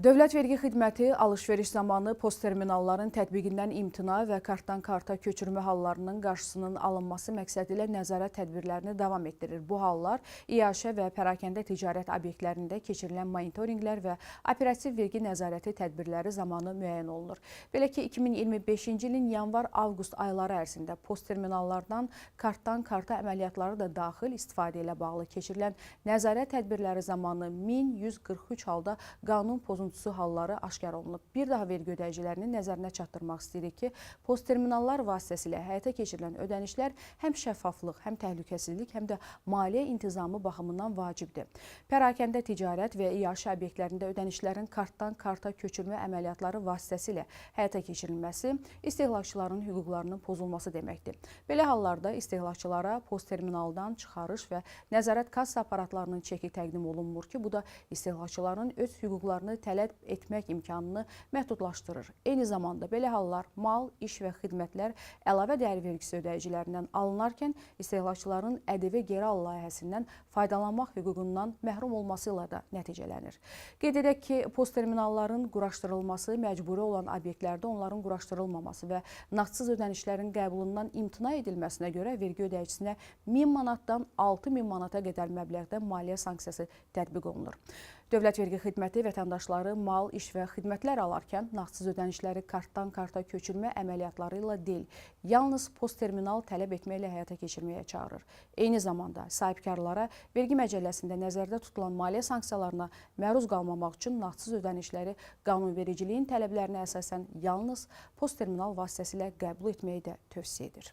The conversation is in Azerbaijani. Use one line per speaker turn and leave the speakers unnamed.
Dövlət Vergi Xidməti alış-veriş zamanı postterminalların tətbiqindən imtina və kartdan karta köçürmə hallarının qarşısının alınması məqsədilə nəzarət tədbirlərini davam etdirir. Bu hallar iaşə və pərakəndə ticarət obyektlərində keçirilən monitorinqlər və operativ vergi nəzarəti tədbirləri zamanı müəyyən olunur. Belə ki, 2025-ci ilin yanvar-avqust ayları ərzində postterminallardan kartdan karta əməliyyatları da daxil istifadə ilə bağlı keçirilən nəzarət tədbirləri zamanı 1143 halda qanun pozuntusu halları aşkar olunub. Bir daha vergi ödəyicilərinin nəzərinə çatdırmaq istəyirik ki, postterminallar vasitəsilə həyata keçirilən ödənişlər həm şəffaflıq, həm təhlükəsizlik, həm də maliyyə intizamı baxımından vacibdir. Pərakəndə ticarət və iaşə obyektlərində ödənişlərin kartdan karta köçürmə əməliyyatları vasitəsilə həyata keçirilməsi istehlakçıların hüquqlarının pozulması deməkdir. Belə hallarda istehlakçılara postterminaldan çıxarış və nəzarət kassa aparatlarının çeki təqdim olunmur ki, bu da istehlakçıların öz hüquqlarını tələb etmək imkanını məhdudlaşdırır. Eyni zamanda belə hallar mal, iş və xidmətlər əlavə dəyər vergisi ödəyicilərindən alınarkən istehlakçıların ƏDV geri al layihəsindən faydalanmaq hüququndan məhrum olması ilə də nəticələnir. Qeyd edək ki, postterminalların quraşdırılması məcburi olan obyektlərdə onların quraşdırılmaması və nağdsız ödənişlərin qəbulundan imtina edilməsinə görə vergi ödəyicisinə 1000 manatdan 6000 manata qədər məbləğdə maliyyə sanksiyası tətbiq olunur. Dövlət Vergi Xidməti vətəndaşları mal, iş və xidmətlər alarkən nağdsız ödənişləri kartdan karta köçürmə əməliyyatları ilə deyil, yalnız postterminal tələb etməklə həyata keçirməyə çağırır. Eyni zamanda sahibkarlara vergi məcəlləsində nəzərdə tutulan maliyyə sanksiyalarına məruz qalmamaq üçün nağdsız ödənişləri qanunvericiliyin tələblərinə əsasən yalnız postterminal vasitəsilə qəbul etməyi də tövsiyə edir.